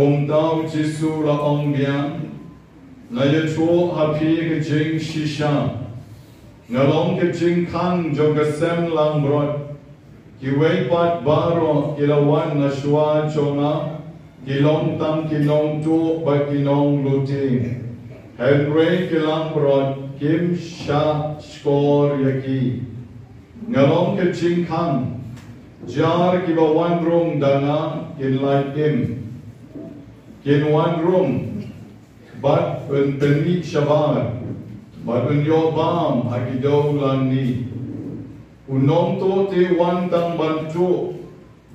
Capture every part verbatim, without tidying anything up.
Kumta u Jisu u la ong biang, nga ïathuh ha phi ka jingshisha, nga long ka jingkhang jong ka sem langbrot. Kiwei pat baroh ki la wan na shuwa jong nga, ki long tang ki nongtuh bad ki nonglute, hynrei ki langbrot kim shah shkor ïa ki. Nga long ka jingkhang, jar kiba wan rung da nga kin lait im, kin wan rung, bad un pynmih shabar, bad un ïoh bam ha ki dewlynnong. U nongtuh te u wan tang ban tuh,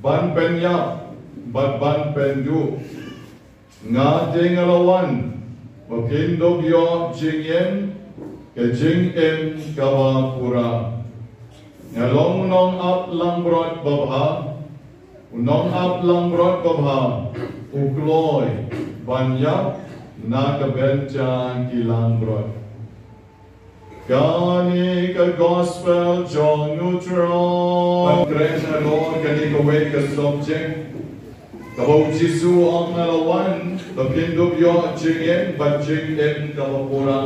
ban pynïap, bad ban pynduh. Nga te nga la wan ba phin dup ïoh jingim, ka jingim kaba pura. Nga long u nongap langbrot babha. U nongap langbrot babha u kloi ban ïap na ka bynta ki langbrot. Kane ka gospel jong u Trai. Ban kren halor kane kawei ka subject kaba u Jisu u ong, nga la wan ba phin dup ïoh jingim bad jingim kaba pura.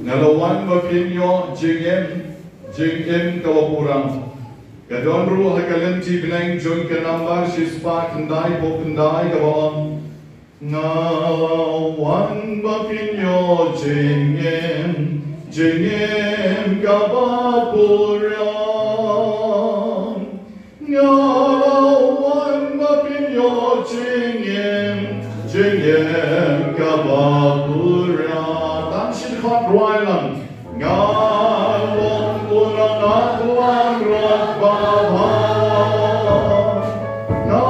Nga la wan ba phin ïoh jingim, jingim kaba pura. Ka don ruh ha ka lynti bneng jong ka nambar shispah khyndai phew khyndai kaba ong, nga la wan ba phin ïoh jingim, jingim kaba pura. Nga la wan ba phin ïoh jingim, jingim kaba pura. Tang shi dkhot, rwai lang. Nga long u nongap langbrot babha. Nga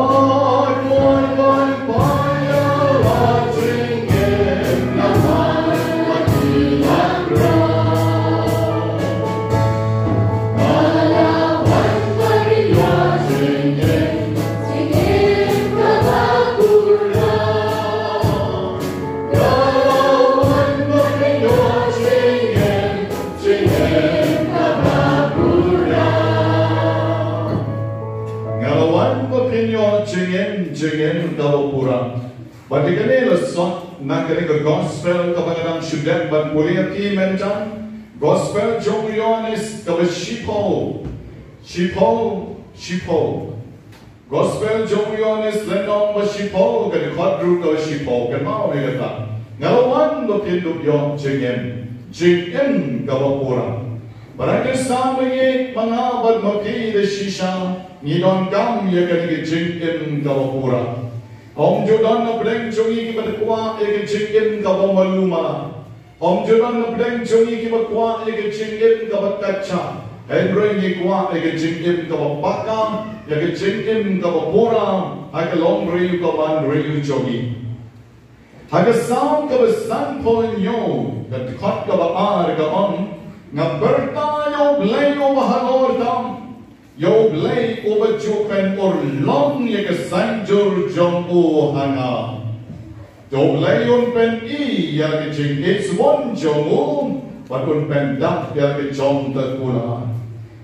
kloi ban pynïap ïa la jingim na ka bynta ki langbrot. Nga la wan ba phin ïoh jingim, jingim kaba pura. Nga la wan ba phin ïoh jingim, jingim kaba pura. Nga la wan ba phin ïoh jingim, jingim kaba pura. Bad ïa kane la sot na kane ka gospel kaba nga dang shu dep ban pule ïa phi mynta. Gospel jong u Ïoannis kaba shiphew. Shiphew, shiphew. Gospel jong u Ïoannis lynnong ba shiphew, ka dkhot ruh kaba shiphew, kynmaw ïa kata. Nga la wan ba phin dup ïoh jingim, jingim kaba pura. Bad ha ka Salm ba ïeit, ma nga bad ma phi da shisha ngi donkam ïa kane ka jingim kaba pura. Ym ju don na pdeng jong ngi kiba kwah ïa ka jingim kaba malu mala. Ym ju don na pdeng jong ngi kiba kwah ïa ka jingim kaba kajih. Hynrei ngi kwah ïa ka jingim kaba paka, ïa ka jingim kaba pura ha ka longbriew ka wanriew jong ngi. Ha ka Salm kaba sanphew hynñiew, ka dkhot kaba ar ka ong, nga pyrta ïa U Blei uba halor tam, ïa U Blei uba ju pynurlong ïa ka saiñdur jong u ha nga. Te U Blei un pyni ïa ka jingisbun jong u, bad un pyndap ïa ka jong ka kular.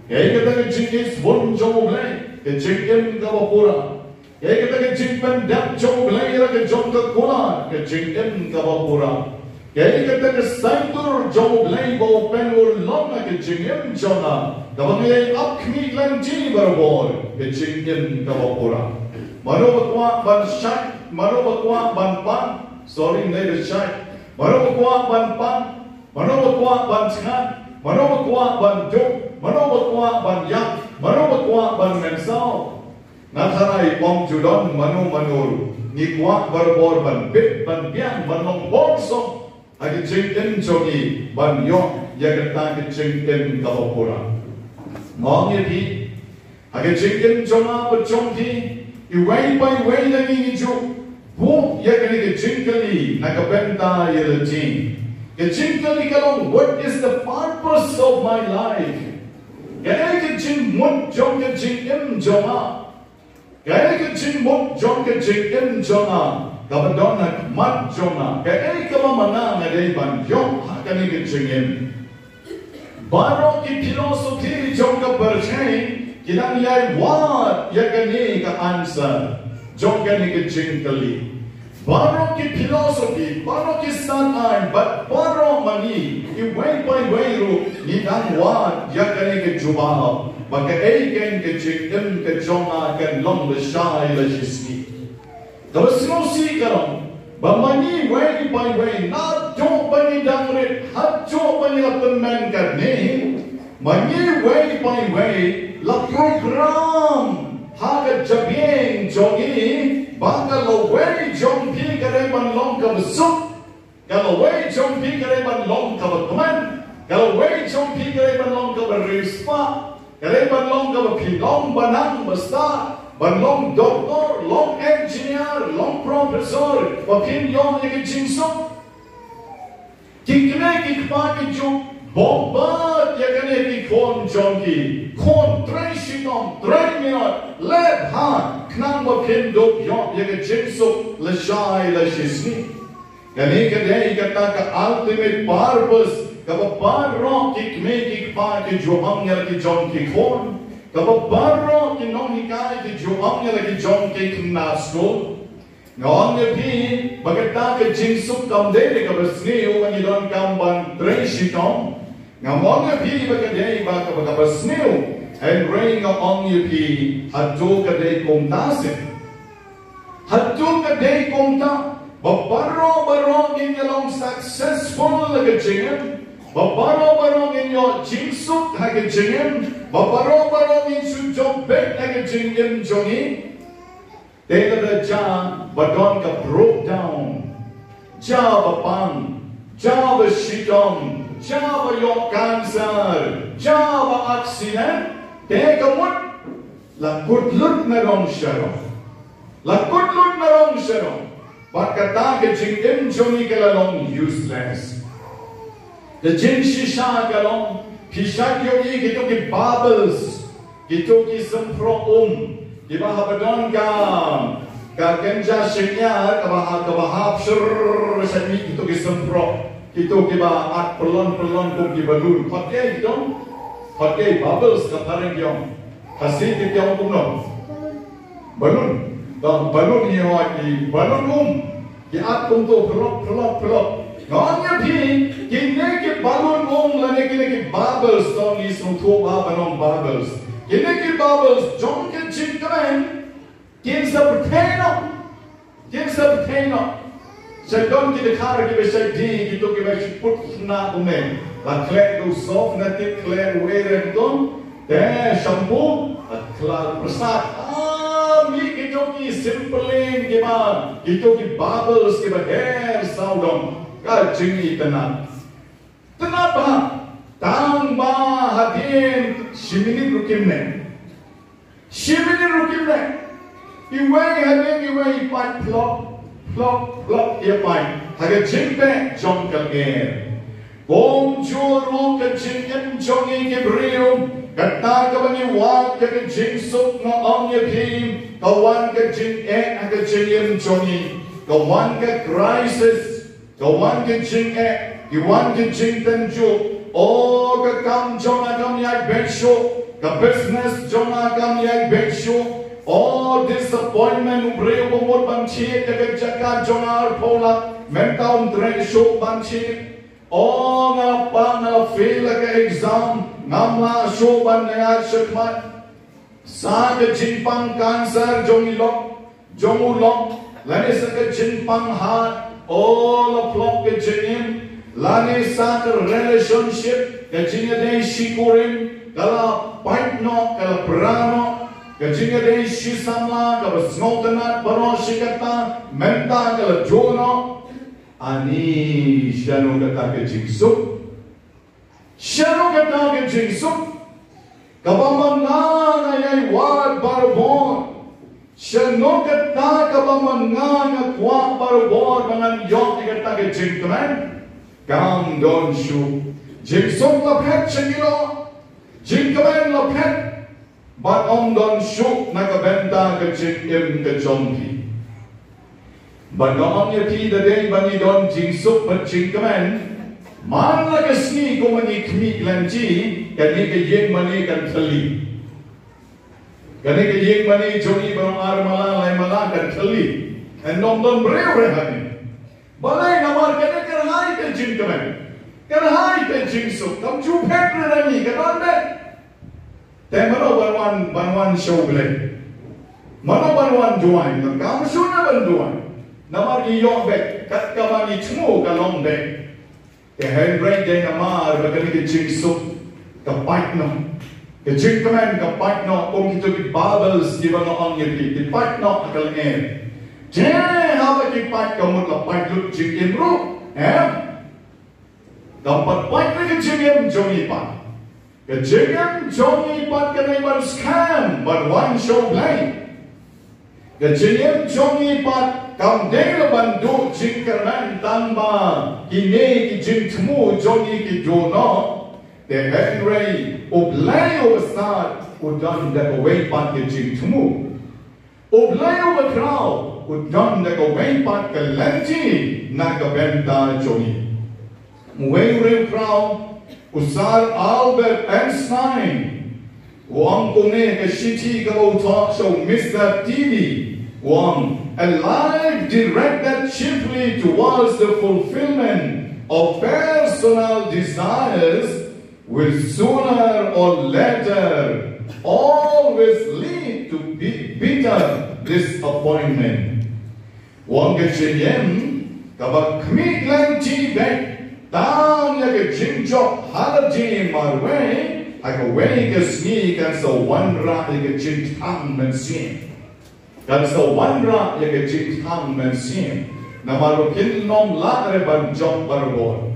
Kaei kata ka jingisbun jong U Blei? Ka jingim kaba pura. Kaei kata ka jingpyndap jong U Blei ïa ka jong ka kular? Ka jingim kaba pura. Kaei kata ka saiñdur jong U Blei ba u pynurlong ha ka jingim jong nga, kaba nga ïai ap khmih lynti barabor? Ka jingim kaba pura. Mano ba kwah ban shait, mano ba kwah ban pan, sorry, ym dei ban shait. Mano ba kwah ban pan, mano ba kwah ban thngan, mano ba kwah ban duh, mano ba kwah ban ïap, mano ba kwah ban mynsaw. Nga tharai ym ju don mano mano ruh, ngi kwah barabor ban bit ban biang, ban long bor suk ha ka jingim jong ngi, ban ïoh ïa kata ka jingim kaba pura. Nga ong ïa phi, ha ka jingim jong nga bad jong phi, iwei pa iwei na ngi ngi ju buh ïa kane ka jingkylli na ka bynta ïa lade. Ka jingkylli ka long, what is the purpose of my life? Kaei ka jingmut jong ka jingim jong nga? Kaei ka jingmut jong ka jingim jong nga kaba don ha khmat jong nga? Kaei kaba ma nga nga dei ban ïoh ha kane ka jingim? Baroh ki philosophy jong ka pyrthei ki dang ïai wad ïa kane ka answer jong kane ka jingkylli. Baroh ki philosophy, baroh ki sat aiñ, bad baroh ma ngi, iwei pa iwei ruh, ngi dang wad ïa kane ka jubab ba kaei kein ka jingim ka jong nga kan long lashai lashisngi. Kaba sngewsih ka long ba ma ngi iwei pa iwei, naduh ba ngi dang rit haduh ba ngi la pynmen katne, ma ngi iwei pa iwei la program ha ka jabieng jong ngi ba ka lawei jong phi ka dei ban long kaba suk, ka lawei jong phi ka dei ban long kaba kmen, ka lawei jong phi ka dei ban long kaba riewspah, ka dei ban long kaba phi long ba nang ba stad, ban long doktor, long engineer, long professor, ba phin ïoh ïa ka jingsuk. Ki kmie ki kpa ki ju bok bad ïa kane ki khun jong ki, khun, trei shitom, trei mihnot, leh bha, khnang ba phin dup ïoh ïa ka jingsuk lashai lashisngi. Kane ka dei kata ka ultimate purpose kaba baroh ki kmie ki kpa ki ju ong ïa la ki jong ki khun, kaba baroh ki nonghikai ki ju ong ïa la ki jong ki khynnah skul. Nga ong ïa phi ba kata ka jingsuk kam dei kaba sniew ba ngi donkam ban trei shitom. Nga ong ïa phi ba ka dei ba kaba, kaba sniew. Hynrei nga ong ïa phi, hato ka dei kumta seh? Hato ka dei kumta ba baroh baroh ngin ïa long successful ha ka jingim, ba baroh baroh ngin ïoh jingsuk ha ka jingim, ba baroh baroh ngin shu jop beit ha ka jingim jong ngi? Te lada jia ba don ka breakdown, jia ba pang, jia ba shitom, jia ba ïoh cancer, jia ba accident, te ka mut la kut lut na rong sha rong. La kut lut na rong sha rong. Bad kata ka jingim jong ngi ka la long useless. Ka jingshisha ka long, phi shait ïohi kito ki barbers, kito ki symproh um, kiba haba don ka, ka kynja shynñiar, kaba ha, kaba hap shyrr, shait mih kito ki symproh, kito kiba at pylon pylon kum ki balloon. Khot ei kito? Khot ei barbers ka phareng ki ong. Khasi ki ong kumno? Balloon. Ba balloon hi hoi ki balloon um. Ki at kumto phlop phlop phlop. Nga ong ïa phi, kine ki balloon um lane kine ki barbers, to ngi sngewthuh ba ban ong barbers. Kine ki barbers jong ka jingkmen kin sa pyrthei noh. Kin sa pyrthei noh. Sa don ki dkhar kiba shait die, kito kiba shu put khynnah kumne. La khleh da u Soft Native, khleh da u Eren to. Te shampoo, la khleh pyrsad. Ah, mih kito ki simpling kiba, kito ki barbers kiba her sawdong. Ka jingitynnat. Tynnat bha. Tang ba hadien shi minit ruh kim neh. Shi minit ruh kim neh. Iwei hadien iwei i pait phlop, phlop, phlop ïa pait ha ka jingteh jong ka lyer. Kumjuh ruh ka jingim jong ngi ki briew, kata kaba ngi wad ïa ka jingsuk, nga ong ïa phi, ka wan ka jingeh ha ka jingim jong ngi. Ka wan ka crisis. Ka wan ka jingeh, ki wan ka jingtynjuh. O, ka kam jong nga kam ïaid beit shuh, ka business jong nga kam ïaid beit shuh. O, disappointment, u briew uba mut ban thied ïa ka jaka jong nga arphew lak, mynta um treh shuh ban thied. O, nga la pang, nga la fail ha ka exam, ngam lah shuh ban ïaid shakhmat. Sa ka jingpang cancer jong i lok, jong u lok, lane sa ka jingpang heart, o, la phlop ka jingim, lane sa ka relationship, ka jingïadei shi kurim, ka la pait noh, ka la pra noh, ka jingïadei shi samla, kaba sngewtynnat baroh shi katta, mynta ka la juh noh. Ani, shano kata ka jingsuk? Shano kata ka jingsuk kaba ma nga nga ïai wad barabor? Shano kata kaba ma nga nga kwah barabor ba ngan ïoh ïa kata ka jingkmen? Kam don shuh. Jingsuk la phet sha ki lok, jingkmen la phet. Bad ym don shuh na ka bynta ka jingim ka jong phi. Bad nga ong ïa phi, da dei ba ngi don jingsuk bad jingkmen, man la ka sngi kumba ngi khmih lynti, kane ka ïing mane kan thylli. Kane ka ïing mane jong ngi baroh ar mala lai mala kan thylli. Yn ym don briew re ha ngi. Balei? Namar kane kyrhai te jingkmen, kyrhai te jingsuk, kam ju phet re na ngi, ka don beit. Te mano ban wan, ban wan sha U Blei? Mano ban wan duwai? Kam shym na ban duwai. Namar ngi ïoh beit, kat kaba ngi thmu ka long beit. Te hynrei dei namar ba kane ka jingsuk ka pait noh, ka jingkmen ka pait noh, kum kito ki bubbles kiba nga ong ïa phi, ki pait noh ha ka lyer. Te haba ki pait ka mut la pait lut jingim ruh, em? Kam pat pait ïa ka jingim jong ngi pat. Ka jingim jong ngi pat ka dei ban skhem, ban wan sha U Blei. Ka jingim jong ngi pat kam dei ban duh jingkyrmen tang ba kine ki jingthmu jong ngi ki duh noh. Te hynrei U Blei uba stad u don da kawei pat ka jingthmu. U Blei uba khraw u don da kawei pat ka lynti na ka bynta jong ngi. Uwei u riewkhraw, u Sir Albert Einstein, u ong kumne ha ka shithi kaba u thoh sha u Mister Tilley, u ong, "A life directed chiefly towards the fulfillment of personal desires will sooner or later always lead to bi-, bitter disappointment." U ong ka jingim kaba khmih lynti beit tang ïa ka jingjop ha la jingim marwei, ha kawei ka sngi kan sa wanrah ïa ka jingthang mynsiem. Kan sa wanrah ïa ka jingthang mynsiem. Namar ba kin ym lah re ban jop barabor.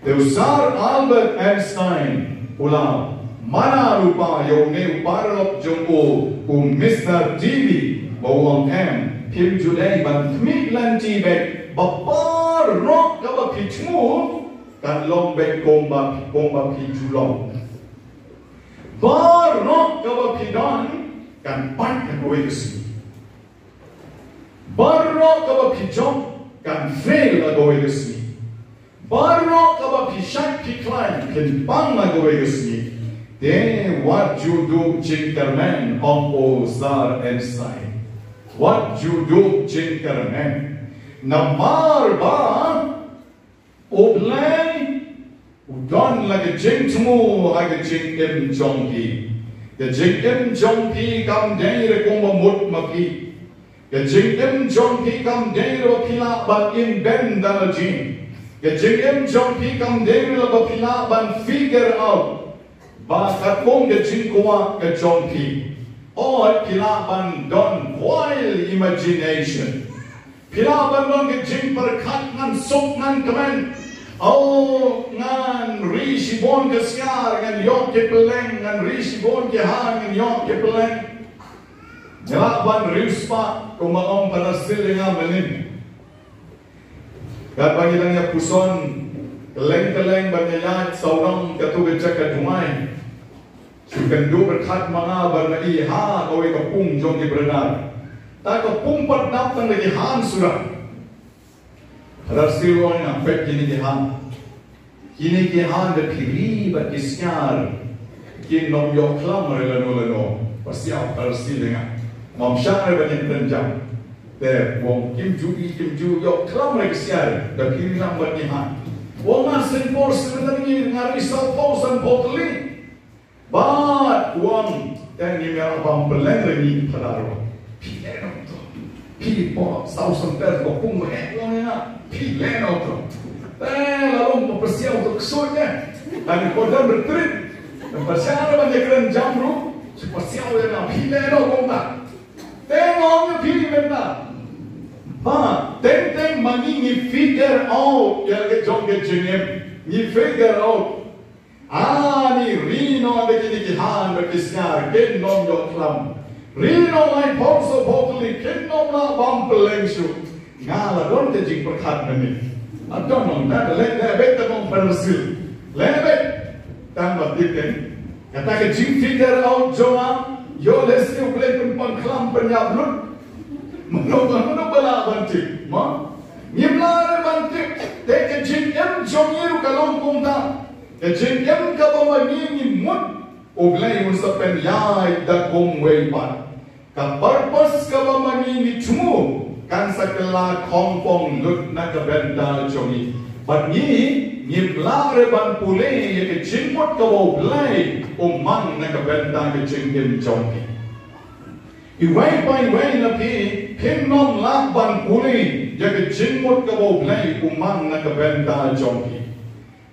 Te u Sir Albert Einstein u la mana lypa ïa une u paralok jong u, u Mister Tilley, ba u ong em, phim ju dei ban khmih lynti beit ba baroh kaba phi thmu kan long beit kumba, kumba phi ju long. Baroh kaba phi don kan pait ha kawei ka sngi. Baroh kaba phi jop kan fail ha kawei ka sngi. Baroh kaba phi shait phi khlaiñ kan pang ha kawei ka sngi. Te wat ju duh jingkyrmen, ong u Sir Einstein. Wat ju duh jingkyrmen. Namar ba U Blei u don la ka jingthmu ha ka jingim jong phi. Ka jingim jong phi kam dei re kumba mut ma phi. Ka jingim jong phi kam dei re ba phi lah ban im beiñ da la jing. Ka jingim jong phi kam dei re ba phi lah ban figure out ba katkum ka jingkwah ka jong phi. Hooid, phi lah ban don wild imagination. Phi lah ban don ka jingpyrkhat ngan suk ngan kmen. O, ngan ri shibun ki siar, ngan ïoh ki pylleng, ngan ri shibun ki han, ngan ïoh ki pylleng. Ngi lah ban riewspah, kumba ong Phadar Sil ïa nga mynnin. Katba ngi dang ïa puson, kylleng kylleng ban ïa ïaid sawdong katto ka jaka jngai. Shu kynduh pyrkhat ma nga ban ïa i ha kawei ka pung jong ki Brother. Ta ka pung pat dap tang da ki han suda. Phadar Sil u ong ïa nga, peit kine ki han. Kine ki han da phi ri bad ki siar kin ym ïoh khlam re lano lano. Pasiaw Phadar Sil ïa nga. Ngam shah re ban ïakren jam. Te u ong kim ju i, kim ju ïoh khlam re ki siar da phi ri lang bad ki han. U ong nga seng por seng ngi nga ri saw phew san phew tylli. Bad u ong, te ngim lah ban pylleng re ngi Phadar. Phi leh noh to. Phi por saw san phew ka pung, u ong ïa nga, phi leh noh to. Te la long ba pasiaw to ksuid eh. Tang ïa ka por dang retreat. Tang pasiaw re ban ïakren jam ruh. Shu pasiaw ïa nga, phi leh noh kumta. Te nga ong ïa phi mynta. Ba teng teng ma ngi ngi figure out ïa la ka jong ka jingim. Ngi figure out. Ani ri noh da kine ki han bad ki siar kin ym ïoh khlam. Ri noh lai phew saw phew tylli kin ym lah ban pylleng shuh. Nga la don ka jingpyrkhat mynnin. Nga don nong na leh leh beit, tang ong Phadar Sil. Leh beit. Tang ba tip kane. Kata ka jingfigure out jong nga, ïoh lehse U Blei pynpang khlam pynïap lut. Mano mano ba lah ban tip. Mo? Ngim lah re ban tip. Te ka jingim jong ngi ruh ka long kumta. Ka jingim kaba ma ngi ngi mut, U Blei un sa pynïaid da kumwei pat. Ka purpose kaba ma ngi ngi thmu, kan sa kylla khongpong lut na ka bynta jong ngi. Bad ngi ngim lah re ban pule ïa ka jingmut kaba U Blei u mang na ka bynta ka jingim jong ngi. Iwei pa iwei na phi, phim lah ban pule ïa ka jingmut kaba U Blei u mang na ka bynta jong ngi.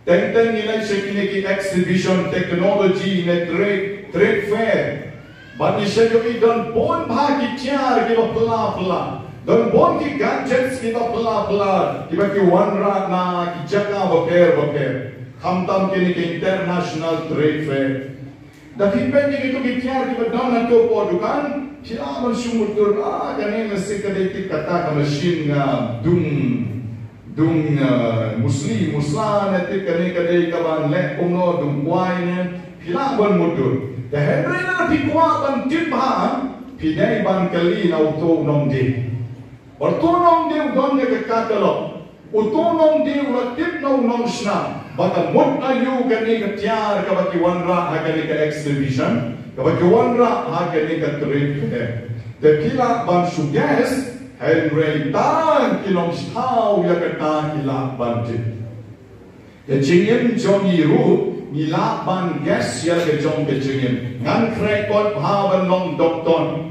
Teng teng ngi leit sha kine ki exhibition, technology ne trade, trade fair. Bad ngi sa ïohi don bun bha ki tiar kiba pla pla. Don bun ki gadgets kiba pla pla kiba ki wanrah na ki jaka bapher bapher, khamtam kine ki international trade fair. Da phi peit ïa kito ki tiar kiba don hato ha dukan, phi lah ban shu mutdur, ah, kane lehse ka dei tip kata ka machine, ah, dung, dung, ah, musli musla ne tip kane ka dei kaban leh kumno, dung kwai ne, phi lah ban mutdur. Te hynrei lada phi kwah ban tip bha, phi dei ban kylli na uto u nongdie. Bad uto u nongdie u don ïa ka catalog. Uto u nongdie u la tip na u nongshna ba ka mut aïu kane ka tiar kaba ki wanrah ha kane ka exhibition, kaba ki wanrah ha kane ka trade fair. Te phi lah ban shu guess, hynrei tang ki nongshna ïa kata ki lah ban tip. Ka jingim jong ngi ruh ngi lah ban guess ïa ka jong ka jingim. Ngan khreh kot bha ban long doktor.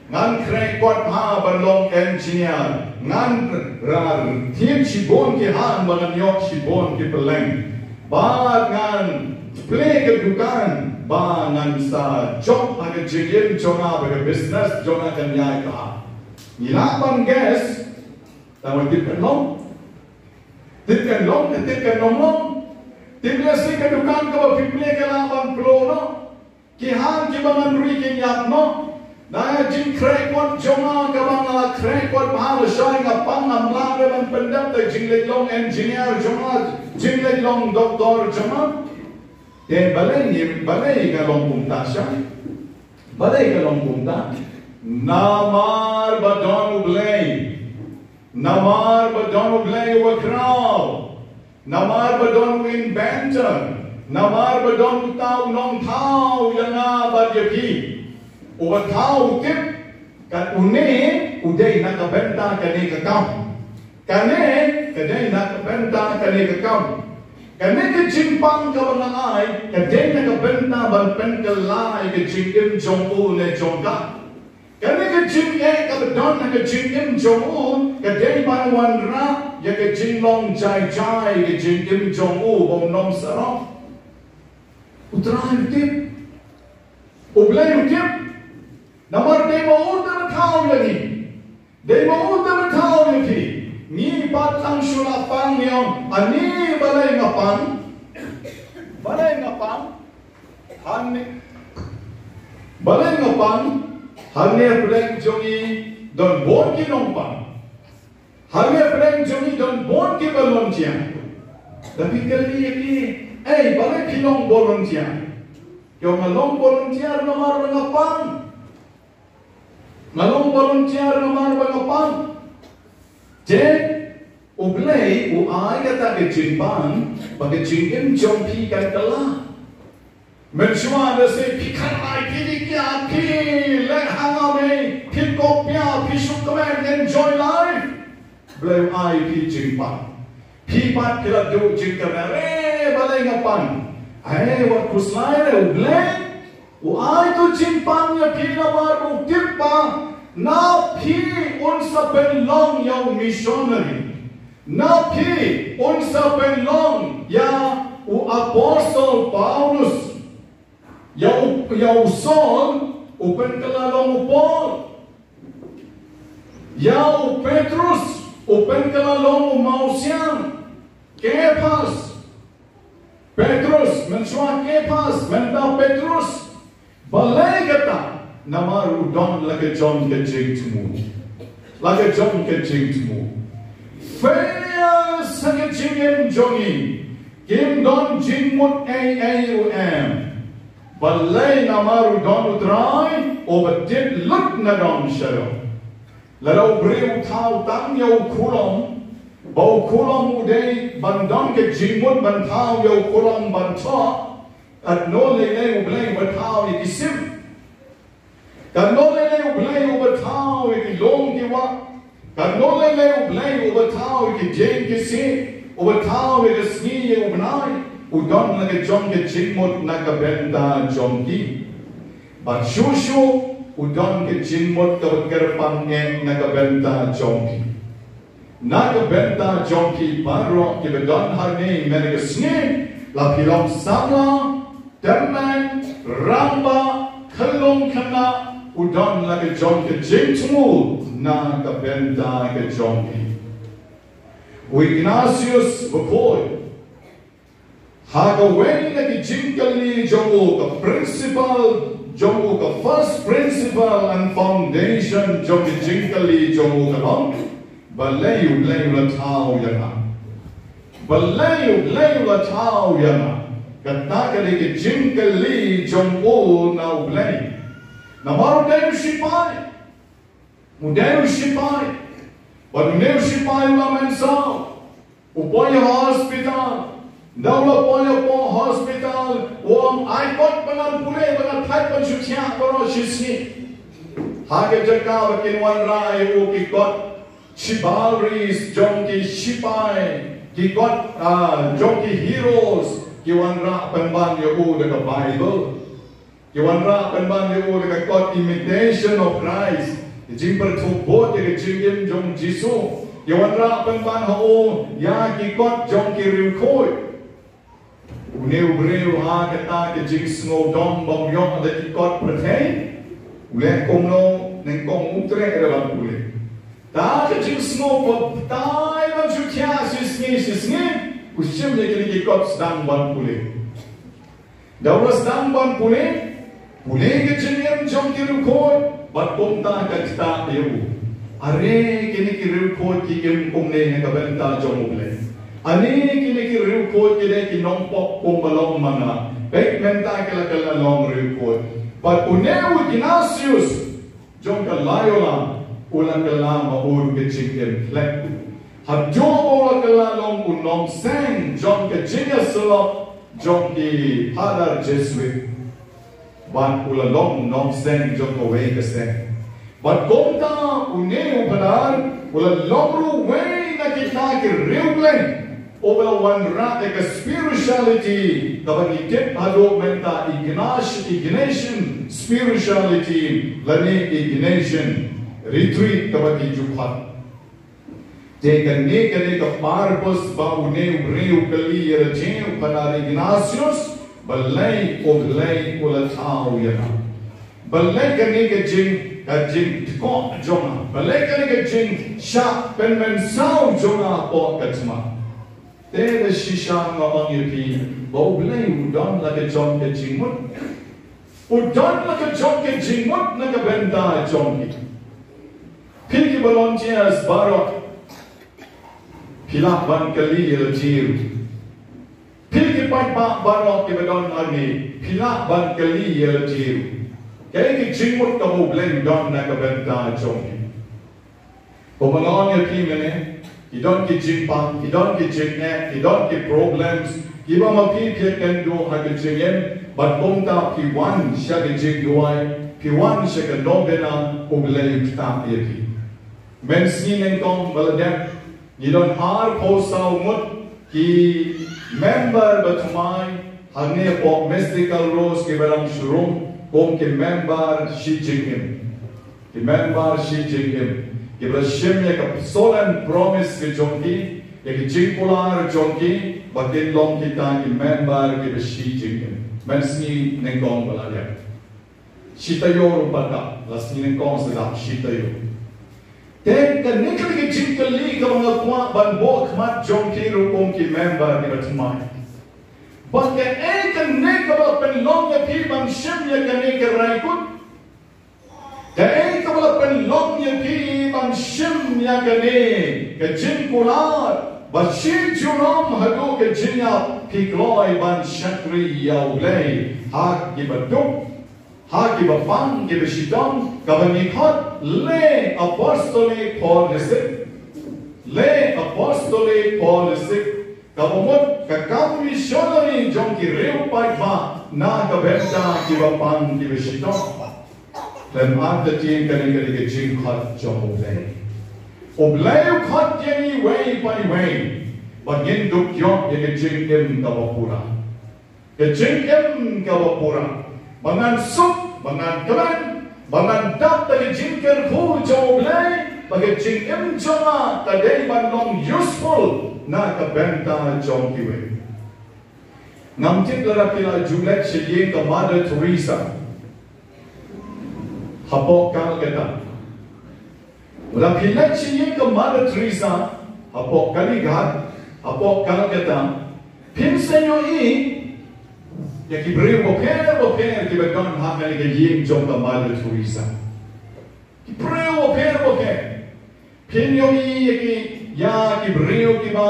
Ngan khreh kot bha ban long engineer. Ngan rar thied shibun ki han ba ngan ïoh shibun ki pylleng. Ba ngan plie ka dukan ba ngan sa jop ha ka jingim jong nga ba ka business jong nga kan ïai ka. Ngi lah ban guess. Tang ba tip kan long. Tip kan long, tip kan long long. Tip lehse ka dukan kaba phi plie ka lah ban plo noh. Ki han kiba ngan rwai kin ïap noh. Na ka jingkhreh kot jong nga kaba nga la khreh kot bha lashai nga pang, ngam lah re ban pyndep, te jingleit long engineer jong nga, jingleit long doktor jong nga. Te balei ngi, balei ka long kumta shai? Balei ka long kumta? Namar ba don U Blei. Namar ba don U Blei uba khraw. Namar ba don u inventor. Namar ba don uta u nongthaw ïa nga bad ïa phi. Uba thaw u tip, kat une u dei na ka bynta kane ka kam. Kane ka dei na ka bynta kane ka kam. Kane ka jingpang kaba nga ai ka dei na ka bynta ban pynkylla ïa ka jingim jong u ne jong ka. Kane ka jingeh kaba don ha ka jingim jong u ka dei ban wanrah ïa ka jinglong jai jai ka jingim jong u ba un ym sarong. U Trai u tip. U Blei u tip. Namar dei ma u te ba thaw ïa ngi. Dei ma u te ba thaw ïa phi. Ngi pat tang shu la pang ïa u. Ani balei nga pang? Balei nga pang? Hangne, balei nga pang? Hangne pdeng jong ngi don bun ki nongpang. Hangne pdeng jong ngi don bun ki volunteer. Da phi kylli ïa ki, ei, balei phi long volunteer? Ïa nga long volunteer namar ba nga pang. Nga long volunteer namar ba nga pang. Te U Blei u ai kata ka jingpang ba ka jingim jong phi kan kylla. Mynshuwa lehse phi khanglai, phi dikia, phi leh hangno, phi kopia, phi shu kmen enjoy life. Blei u ai phi jingpang. Phi pat phi la duh jingkmen, eh, balei nga pang? Ai, wat khuslai re, U Blei u ai to jingpang ïa phi namar u tip ba na phi un sa pynlong ïa u missionary. Na phi un sa pynlong ïa u apostol Paulus. Ïa u, ïa u Saul u pynkylla long u Paul. Ïa u Petrus u pynkylla long u mawsiang. Kephas. Petrus, mynshuwa Kephas, mynta Petrus. Balei kata? Namar u don la ka jong ka jingthmu. La ka jong ka jingthmu. Failures ha ka jingim jong ngi kim don jingmut ei ei ruh em. Balei? Namar u don U Trai uba tip lut na dong sha dong. Lada u briew u thaw tang ïa u khulom, ba u khulom u dei ban don ka jingmut ban thaw ïa u khulom ban thoh, katno lei lei U Blei uba thaw ïa ki sim. Katno lei lei U Blei uba thaw ïa ki lum ki wah. Katno lei lei U Blei uba thaw ïa ki dieng ki siej, uba thaw ïa ka sngi ïa u bnai, u don la ka jong ka jingmut na ka bynta jong ki. Bad shuh shuh u don ka jingmut kaba kyrpang eh na ka bynta jong ki. Na ka bynta jong ki baroh kiba don hangne mynne ka sngi, la phi long samla, tymmen, rangbah, khyllung khynnah, u don la ka jong ka jingthmu na ka bynta ka jong ki. U Ignatius Bakhuid, ha kawei na ki jingkylli jong u, ka principal jong u, ka first principal and foundation jong ki jingkylli jong u ka long, balei U Blei u la thaw ïa nga? Balei U Blei u la thaw ïa nga? Kata ka dei ka jingkylli jong u na U Blei. Namar u dei u shipai. U dei u shipai. Bad une u shipai u la mynsaw. U poi ha hospital. Ynda u la poi hapoh hospital, u ong, ai kot ba ngan pule, ba ngan thait ban shu thiah baroh shisngi. Ha ka jaka ba kin wanrah ïa u ki kot chivalry jong ki shipai, ki kot, ah, jong ki heroes, ki wanrah pynban ïa u da ka Baibl. Ki wanrah pynban ïa u da ka kot Imitation of Christ, ka jingpyrthuh bud ïa ka jingim jong Jisu. Ki wanrah pynban ha u ïa ki kot jong ki riewkhuid. Une u briew ha kata ka jingsngewdom ba um ïoh da ki kot pyrthei, u leh kumno? Nyngkong u treh ruh ban pule. Da ka jingsngew ba batai ban shu thiah shisngi shisngi, u shim ïa kine ki kot sdang ban pule. Da u la sdang ban pule, pule ka jingim jong ki riewkhuid, bad kumta ka ktah ïa u. Are kine ki riewkhuid ki im kumne na ka bynta jong U Blei? Are kine ki riewkhuid ki dei ki nongpop kumba long ma nga? Peit mynta ki la kylla long riewkhuid. Bad une u Ignatius jong ka Loyola u la kylla ma u ruh ka jingim khlem. Haduh ba u la kylla long u nongseng jong ka jingïasyllok jong ki Phadar Jesuit. Bad u la long nongseng jong kawei ka seng. Bad kumta une u Phadar u la long ruh uwei na kita ki riewblei uba la wanrah ïa ka spirituality kaba ngi tip haduh mynta, Ignati-, Ignatian spirituality lane Ignatian retreat kaba ki ju khot. Te kane ka dei ka purpose ba une u briew u kylli ïa lade, u Phadar Ignatius, balei U Blei u la thaw ïa nga? Balei kane ka jing, ka jingdkoh jong nga? Balei kane ka jingshah pynmynsaw jong nga hapoh ka thma? Te da shisha nga ong ïa phi ba U Blei u don la ka jong ka jingmut. U don la ka jong ka jingmut na ka bynta jong phi. Phi ki volunteers baroh, phi lah ban kylli ïa lade ruh. Phi ki paidbah baroh kiba don hangne, phi lah ban kylli ïa lade ruh. Kaei ka jingmut kaba U Blei u don na ka bynta jong phi? Kumba nga ong ïa phi mynne, ki don ki jingpang, ki don ki jingeh, ki don ki problems kiba ma phi phi ïakynduh ha ka jingim, bad kumta phi wan sha ka jingduwai, phi wan sha ka novena, U Blei u ktah ïa phi. Mynsngi nyngkong ba la dep, ngi don arphew saw ngut ki member ba thymmai hangne hapoh Mystical Rose kiba dang shu rung kum ki member shi jingim. Ki member shi jingim kiba la shim ïa ka solemn promise ka jong ki, ïa ka jingkular jong ki ba kin long kita ki member kiba shi jingim. Mynsngi nyngkong ba la dep. Shi taïew ruh pat ka, la sngi nyngkong sa dap shi taïew. Te kane ka dei ka jingkylli kaba nga kwah ban buh khmat jong phi ruh kum ki member kiba thymmai. Ba kaei kane kaba la pynlong ïa phi ban shim ïa kane ka rai kut? Kaei kaba la pynlong ïa phi ban shim ïa kane ka jingkular ba shi junom haduh ka jingïap phi kloi ban shakri ïa U Blei ha kiba duk, ha kiba pang, kiba shitom, kaba ngi khot lay apostolic policy. Lay apostolic policy. Kaba mut ka kam missionary jong ki riew paidbah na ka bynta kiba pang, kiba shitom. Khlem artatien kane ka dei ka jingkhot jong U Blei. U Blei u khot ïa ngi iwei pa iwei ba ngin dup ïoh ïa ka jingim kaba pura. Ka jingim kaba pura, ba ngan suk, ba ngan kmen, ba ngan dap da ka jingkyrkhu jong U Blei, ba ka jingim jong nga ka dei ban long useful na ka bynta jong kiwei. Ngam tip lada phi la ju leit sha ïing ka Mother Teresa hapoh Calcutta. Lada phi leit sha ïing ka Mother Teresa hapoh Kalighat, hapoh Calcutta, phin sa ïohi ïa ki briew bapher bapher kiba don ha kane ka ïing jong ka Mother Teresa. Ki briew bapher bapher. Phin ïohi ïa ki, ïa ki briew kiba,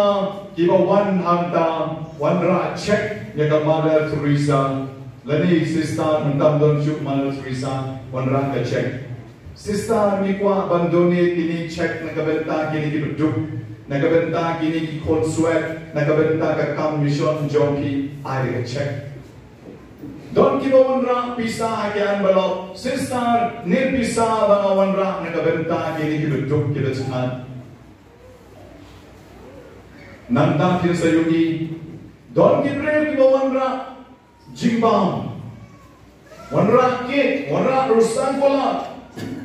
kiba wan hangta, wanrah check ïa ka Mother Teresa. Lane sister, mynta ym don shuh Mother Teresa, wanrah ka check. Sister, ngi kwah ban donate kine ki check na ka bynta kine kiba duk, na ka bynta kine ki khun swet, na ka bynta ka kam mission jong phi, ai ka check. Don kiba wanrah pisa ha ki envelope, sister, ngi pisa ba nga wanrah na ka bynta kine kiba duk kiba thngan. Nangta phin sa ïohi, don ki briew kiba wanrah jingbam. Wanrah cake, wanrah rasgulla,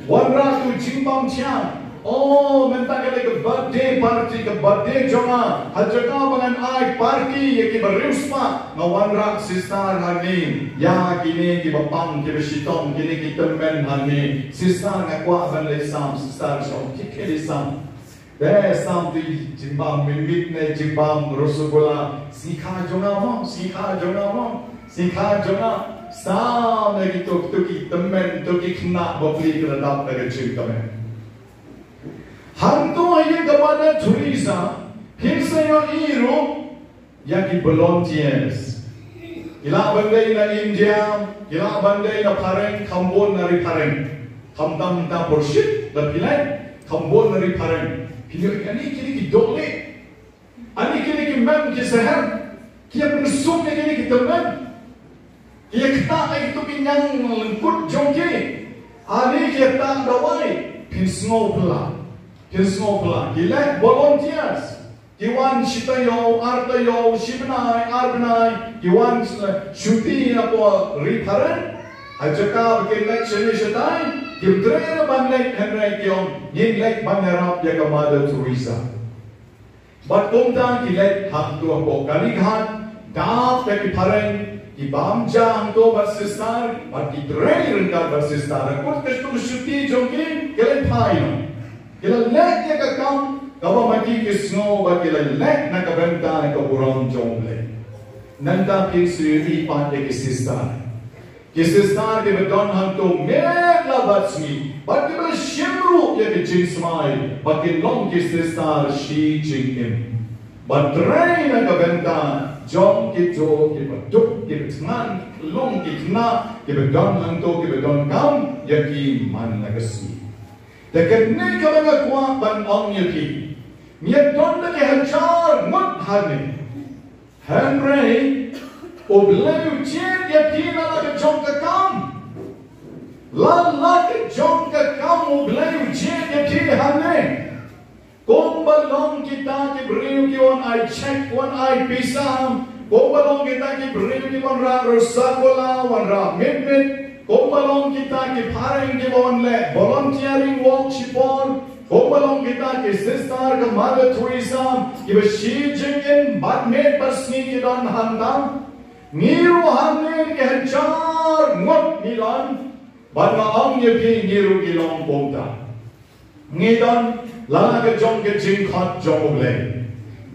wanrah tu jingbam thiang. Oh, mynta ka dei ka birthday party, ka birthday jong nga. Ha jaka ba ngan ai party ïa kiba riewspah, nga wanrah sister hangne ïa kine kiba pang, kiba shitom, kine ki tymmen hangne. Sister, nga kwah ban leit sam, sister, shong kit kit leit sam. Te sam tu jingbam mynmiet ne jingbam rasgulla, sngikha jong nga mo, sngikha jong nga mo, sngikha jong nga. Sam ïa kito, kito ki tymmen, kito ki khynnah bapli ki la dap da ka jingkmen. Hangto ha ïing ka Mother Teresa, phin sa ïohi ruh ïa ki volunteers. Ki lah ban dei na India, ki lah ban dei na phareng, kham bun na ri phareng. Khamtam mynta pyrshit da phi leit, kham bun na ri phareng. Phi ïohi, ani kine ki dohlieh, ani kine ki mem ki sahep, ki ïa pynsuk ïa kine ki tymmen. Ki ïa ktah ïa kito ki ñiang lyngkut jong ki. Ani ki ïa ktah dawai. Phin sngew phylla, phin sngew phylla. Ki leh volunteers. Ki wan shi taïew, ar taïew, shi bnai, ar bnai, ki wan shu-, shuti hapoh ri phareng. Ha jaka ba kin leit shane shatai, kim treh ruh ban leit, hynrei ki ong, ngin leit ban ïarap ïa ka Mother Teresa. Bad kumta ki leit hangto hapoh Kalighat, dap da ki phareng, ki bam ja hangto bad sister, bad ki trei ryngkat bad sister. Kut ka shuti jong ki, ki leit phai noh. Ki la leh ïa ka kam kaba ma ki ki sngew ba ki la leh na ka bynta ka burom jong U Blei. Nangta phin sa ïohi pat ïa ki sister. Ki sister kiba don hangto met la bad sngi, bad kiba la shim ruh ïa ka jingsmai, bad kin long ki sister shi jingim. Ban trei na ka bynta jong kito kiba duk, kiba thngan, ki long ki khynnah kiba don hangto, kiba donkam ïa ki man la ka sngi. Te kane kaba nga kwah ban ong ïa phi. Ngi ïa don da ki hajar ngut hangne. Hynrei U Blei u jied ïa phi na la ka jong ka kam. La la ka jong ka kam U Blei u jied ïa phi hangne. Kumba long kita ki briew ki wan ai check, wan ai pisa. Kumba long kita ki briew ki wanrah rasgulla, wanrah mitmit. Kumba long kita ki phareng kiba wan leh volunteering work shipor. Kumba long kita ki sister ka Mother Teresa kiba shi jingim bad miet bad sngi ki don hangta. Ngi ruh hangne ki hajar ngut ngi don. Bad nga ong ïa phi ngi ruh ngi long kumta. Ngi don la la ka jong ka jingkhot jong U Blei.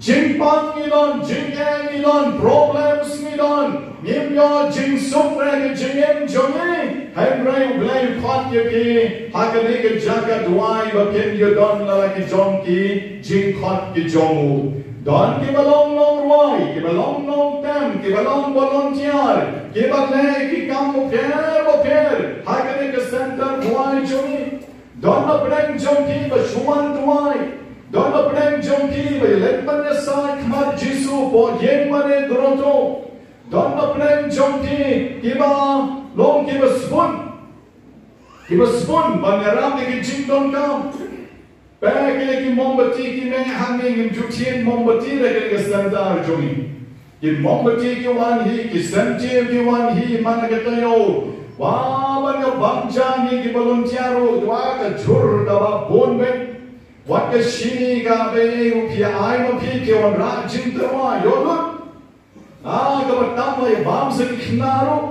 Jingpang ngi don, jingeh ngi don, problems ngi don. Ngim ïoh jingsuk ha ka jingim jong ngi. Hynrei U Blei u khot ïa phi ha kane ka jaka duwai ba phin ïa don la la ki jong ki jingkhot ki jong u. Don kiba long nongrwai, kiba long nongtem, kiba long volunteer, kiba leh ki kam bapher bapher ha kane ka center duwai jong ngi. Don na pdeng jong phi ba shu wan duwai. Don na pdeng jong phi ba ïa leit ban ïasaid khmat Jisu hapoh ïing mane grotto. Don na pdeng jong phi kiba long kiba sbun, kiba sbun ban ïarap ïa ki jingdonkam. Ba kine ki mombati ki meh hangne, ngim ju thied mombati re kine ki center jong ngi. Ki mombati ki wan hi, ki sentiew ki wan hi man la ka taïew. Wa ban ka bam ja ngi ki volunteer ruh, wa ka jhur kaba bun beit. Wat ka shini kaba ïa u phi ai ma phi ki wanrah jingtyrwa ïoh lut. Ah, kaba tam la ïa bam sa ki khynnah ruh.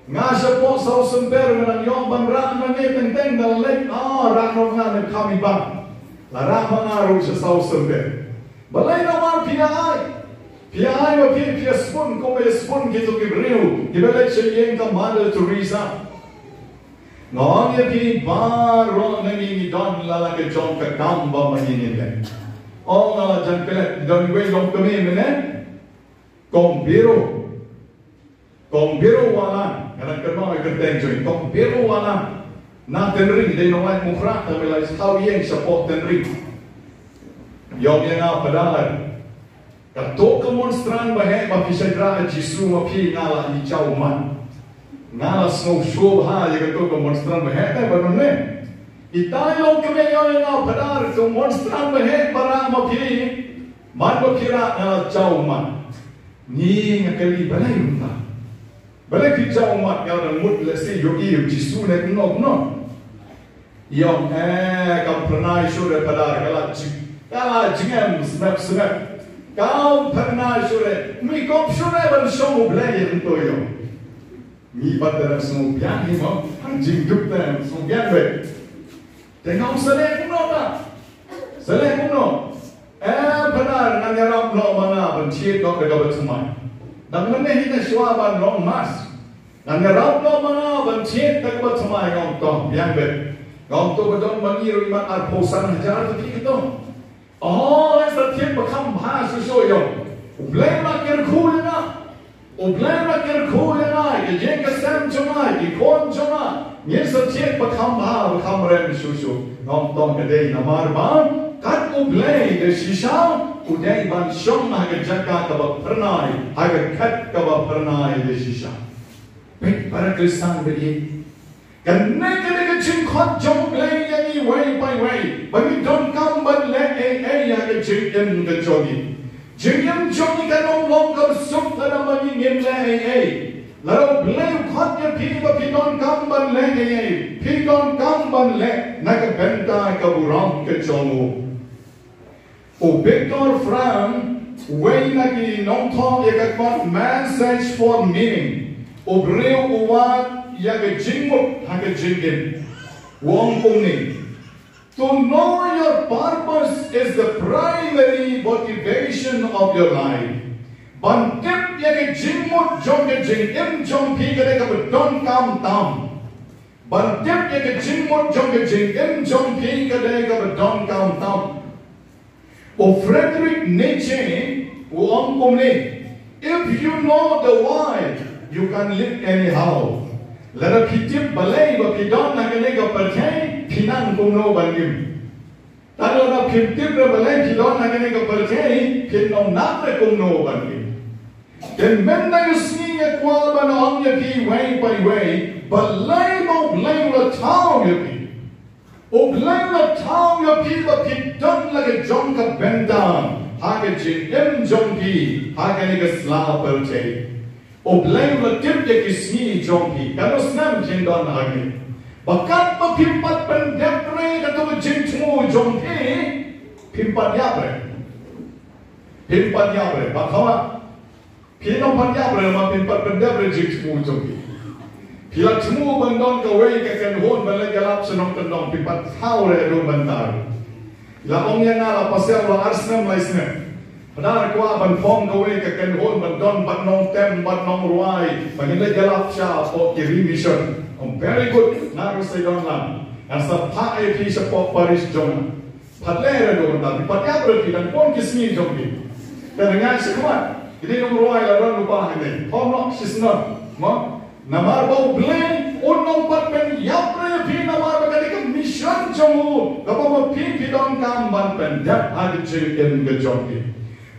Nga shapoh South Symper nga nang ïoh ban rah nangne teng teng da leit. Ah, rah noh nga ne kham i bam. La rah ma nga ruh sha South Symper. Balei? Namar phi ïa ai. Phi ïa ai ma phi, phi ïa sbun kumba ïa sbun kito ki briew kiba leit sha ïing ka Mother Teresa. Nga ong ïa phi baroh na ngi ngi don la la ka jong ka kam ba ma ngi ngin leh. Ong la la jan klet don wei long kmie mynne. Kong Biro. Kong Biro Walan, nga dang kynmaw ïa ka kyrteng jong i Kong Biro Walan. Na Tynring, dei nonglait Mukhra, tang ba i la thaw ïing shapoh Tynring. Ïong ïa nga Phadar. Kato ka monstrance ba heh ba phi shah rah ïa Jisu ma phi, nga la i jaw ummat. Nga la sngew shuh bha ïa kato ka monstrance ba heh, te ba nonne. Itai long kmie, ïong ïa nga Phadar, ka monstrance ba heh ba rah ma phi. Man ba phi rah nga la jaw ummat. Ngi nga kylli balei mynta. Balei phi jaw ummat, nga dang mut lehse ïohi ïa u Jisu ne kumno kumno. Ïong, eh, kam phyrnai shuh re Phadar, ka la jing, ka la jingem sngap sngap. Kam phyrnai shuh re, mi kop shuh re ban shong U Blei ïa kynto ïong. Mi pat dang sngew biang hi mo, hang jingduk te sngew biang beit. Te nga ong sa leh kumno ta? Sa leh kumno? Eh, Phadar, ngan ïarap noh ma nga ban thied noh da kaba thymmai. Dang mynne hi te shuwa ban long mass. Ngan ïarap noh ma nga ban thied da kaba thymmai, nga ong to, biang beit. Nga ong to ba don ma ngi ruh imat arphew san hajar te phi to. Oh, sa thied ba kham bha shuh shuh ïong. U Blei u la kyrkhu ïa nga. U Blei u la kyrkhu ïa nga, ïa ka ïing ka sem jong nga, ïa ki khun jong nga. Ngin sa thied ba kham bha, ba kham rem shuh shuh. Nga ong to ka dei namar ba kat U Blei da shisha u dei ban shong ha ka jaka kaba phyrnai, ha ka khet kaba phyrnai da shisha. Peit para Khristan ba ïeit. Kane, kane ka jingkhot jong U Blei ïa ngi iwei pa iwei ba ngi donkam ban leh ei ei ha ka jingim ka jong ngi. Jingim jong ngi kan ym long kaba suk lada ba ngi ngim leh ei ei. Lada U Blei u khot ïa phi ba phi donkam ban leh ei ei, phi donkam ban leh na ka bynta ka burom ka jong u. U Viktor Frankl, uwei na ki nongthoh ïa ka kot Man's Search for Meaning, u briew u wad ïa ka jingmut ha ka jingim, u ong kumne: To know your purpose is the primary motivation of your life. Ban tip ïa ka jingmut jong ka jingim jong phi ka dei kaba donkam tam. Ban tip ïa ka jingmut jong ka jingim jong phi ka dei kaba donkam tam. U Friedrich Nietzsche u ong kumne: If you know the why, you can live anyhow. Lada phi tip balei ba phi don ha kane ka pyrthei, phi nang kumno ban im. Tang lada phim tip re balei phi don ha kane ka pyrthei, phin ym nang re kumno ban im. Te mynta ka sngi nga kwah ban ong ïa phi iwei pa iwei, balei ba U Blei u la thaw ïa phi. U Blei u la thaw ïa phi ba phi don la ka jong ka bynta ha ka jingim jong phi ha kane ka sla pyrthei. U Blei u la tip ïa ki sngi jong phi, katno snem phin don hangne. Ba kat ba phim pat pyndep re kato ka jingthmu jong phi, phim pat ïap re. Phim pat ïap re, ba khawa. Phi nang pat ïap re, ma phim pat pyndep re jingthmu jong phi. Phi la thmu ban don kawei ka kynhun ban leit ïalap sha nongkyndong, phim pat thaw re haduh mynta. La ong ïa nga la pasal la ar snem lai snem. Hynda kwah ban form kawei ka kynhun ban don bad nongtem bad nongrwai ba ngin leit ïalap shapoh ki ri mission. Ong very good, nga ruh sa don lang. Ngan sa phah ïa phi shapoh parish jong nga. Pat leh re haduh mynta, phi pat ïap re phi dang bun ki sngi jong phi. Te nga sngewbha, kine nongrwai la don lypa hangne. Form noh shisnem. Mo? Namar ba U Blei un ym pat pynïap re ïa phi namar ba ka dei ka mission jong u kaba ma phi phi donkam ban pyndep ha ka jingim ka jong phi.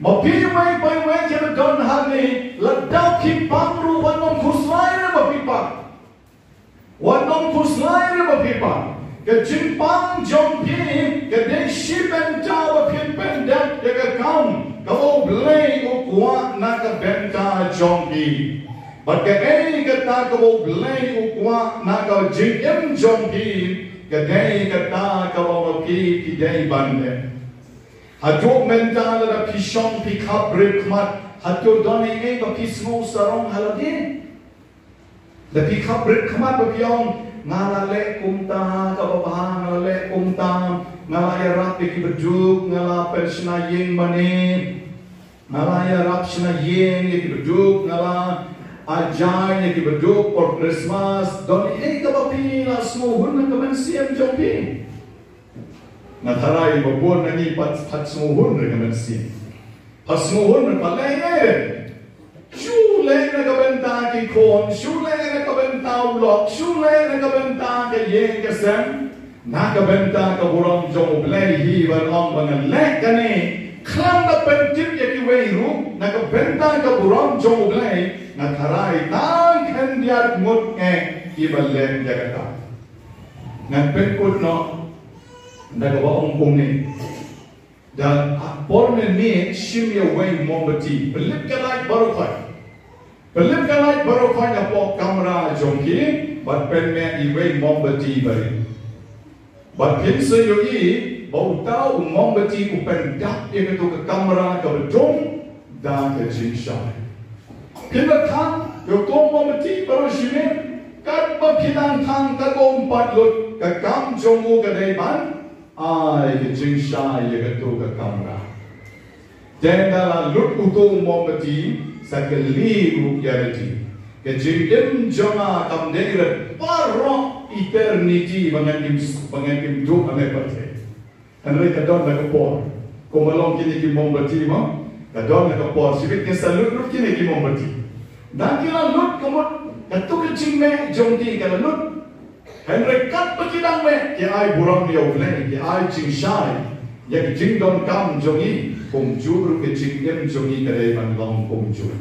Ma phi iwei pa iwei kiba don hangne, lada phi pang ruh wat nym khuslai re ba phi pang. Wat nym khuslai re ba phi pang. Ka jingpang jong phi ka dei shi bynta ba phin pyndep ïa ka kam kaba U Blei u kwah na ka bynta jong phi. Bad kaei kata kaba U Blei u kwah na ka jingim jong phi, ka dei kata kaba ma phi phi dei ban leh. Haduh mynta lada phi shong phi khap rit khmat, hato don ei ei ba phi sngew sarong ha lade? Da phi khap rit khmat ba phi ong, nga la leh kumta kaba bha, nga la leh kumta, nga la ïarap ïa ki baduk, nga la pynshna ïing mane, nga la ïarap shna ïing ïa ki baduk, nga la ajain ïa ki baduk por Christmas. Don ei kaba phi la sngewhun na ka mynsiem jong phi? Nga tharai ba bun na ngi pat, pat sngewhun na ka mynsiem. Pat sngewhun na pat leh ei ei. Shu leh na ka bynta ki khun, shu leh na ka bynta u lok, shu leh na ka bynta ka ïing ka sem. Na ka bynta ka burom jong U Blei hi ba ong ba nga leh kane khlem da pyntip ïa kiwei ruh, na ka bynta ka burom jong U Blei, nga tharai tang khyndiat ngut eh kiba leh ïa kata. Ngan pynkut noh da kaba ong kumne. Da por mynmiet shim ïa uwei mombati, pynlip ka light baroh khoit. Pynlip ka light baroh khoit hapoh kamra jong phi, bad pynmih ïa uwei mombati barit. Bad phin sa ïohi ba uta u mombati u pyndap ïa kato ka kamra kaba dum da ka jingshai. Phin da thang ïa uto u mombati baroh shi miet, katba phi dang thang katba um pat lut, ka kam jong u ka dei ban ai ka jingshai ïa kato ka kamra. Te ynda la lut uto u mombati, sa kylli ruh ïa lade, ka jingim jong nga kam dei rit baroh eternity ba ngan im, ba ngan im duh ha me pyrthei? Hynrei ka don la ka por. Kumba long kine ki mombati mo, ka don la ka por. Shibit kin sa lut lut kine ki mombati. Ynda ki la lut ka mut, kato ka jingmeh jong ki ka la lut. Hynrei katba ki dang meh, ki ai burom ïa U Blei, ki ai jingshai ïa ka jingdonkam jong ngi kumjuh ruh, ka jingim jong ngi ka dei ban long kumjuh.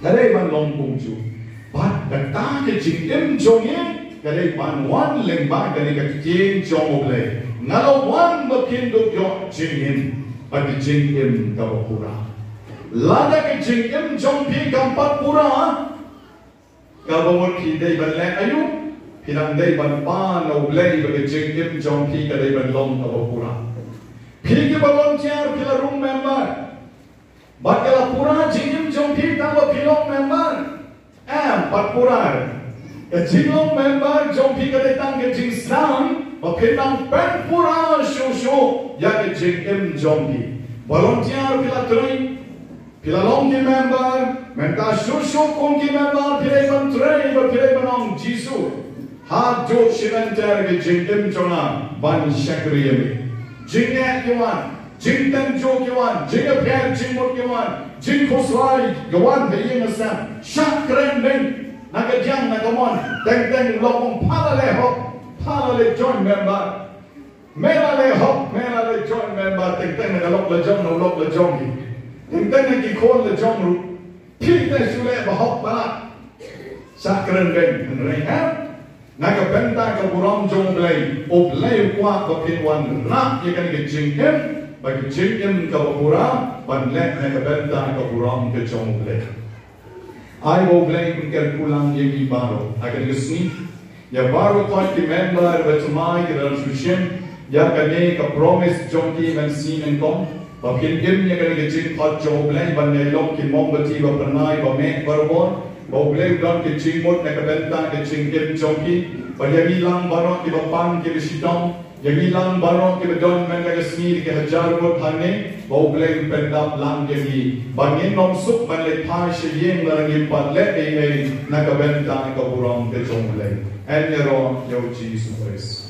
Ka dei ban long kumjuh. Bad kata ka jingim jong ngi ka dei ban wan lyngba kane ka ktien jong U Blei. Nga la wan ba phin dup ïoh jingim, bad ka jingim kaba pura. Lada ka jingim jong phi kam pat pura, kaba mut phi dei ban leh aïu? Phi dang dei ban pan na U Blei ba ka jingim jong phi ka dei ban long kaba pura. Phi ki volunteer phi la rung member, bad ka la pura jingim jong phi tang ba phi long member? Em, pat pura. Ka jinglong member jong phi ka dei tang ka jingsdang ba phin nang pynpura shuh shuh ïa ka jingim jong phi. Volunteer phi la trei, phi la long ki member, mynta shuh shuh kum ki member phi dei ban trei, ba phi dei ban ong, Jisu, haduh shibynta ka jingim jong nga ban shakri ïa me. Jingeh ki wan, jingtynjuh ki wan, jingïapher jingmut ki wan, jingkhuslai ki wan ha ïing ha sem. Shah kren beiñ na ka diang na ka mon. Teng teng u lok ong, pha la leh hok, pha la leh join member. Me la leh hok, me la leh join member. Teng teng na ka lok la jong, na u lok la jong hi. Teng teng na ki khun la jong ruh. Phi te shu leh ba hok ba lah. Shah kren beiñ, hynrei em, na ka bynta ka burom jong U Blei, U Blei u kwah ba phin wanrah ïa kane ka jingim, ba ka jingim kaba pura ban leh na ka bynta ka burom ka jong U Blei. Ai ba U Blei un kyrkhu lang ïa ngi baroh ha kane ka sngi. Ïa baroh pat ki member ba thymmai ki dang shu shim ïa kane ka promise jong ki mynsngi nyngkong, ba phin im ïa kane ka jingkhot jong U Blei ban ïai long ki mombati ba phyrnai ba meh barabor. Ba U Blei u don ka jingmut na ka bynta ka jingim jong ki. Ba ïa ngi lang baroh kiba pang kiba shitom, ïa ngi lang baroh kiba don mynta ka sngi da ki hajar ngut hangne, ba U Blei un pyndap lang ïa ngi, ba ngin ym suk ban leit phai sha ïing lada ngim pat leh ei ei na ka bynta ka burom ka jong U Blei. Yn ïaroh ïa U Jisu Khrist.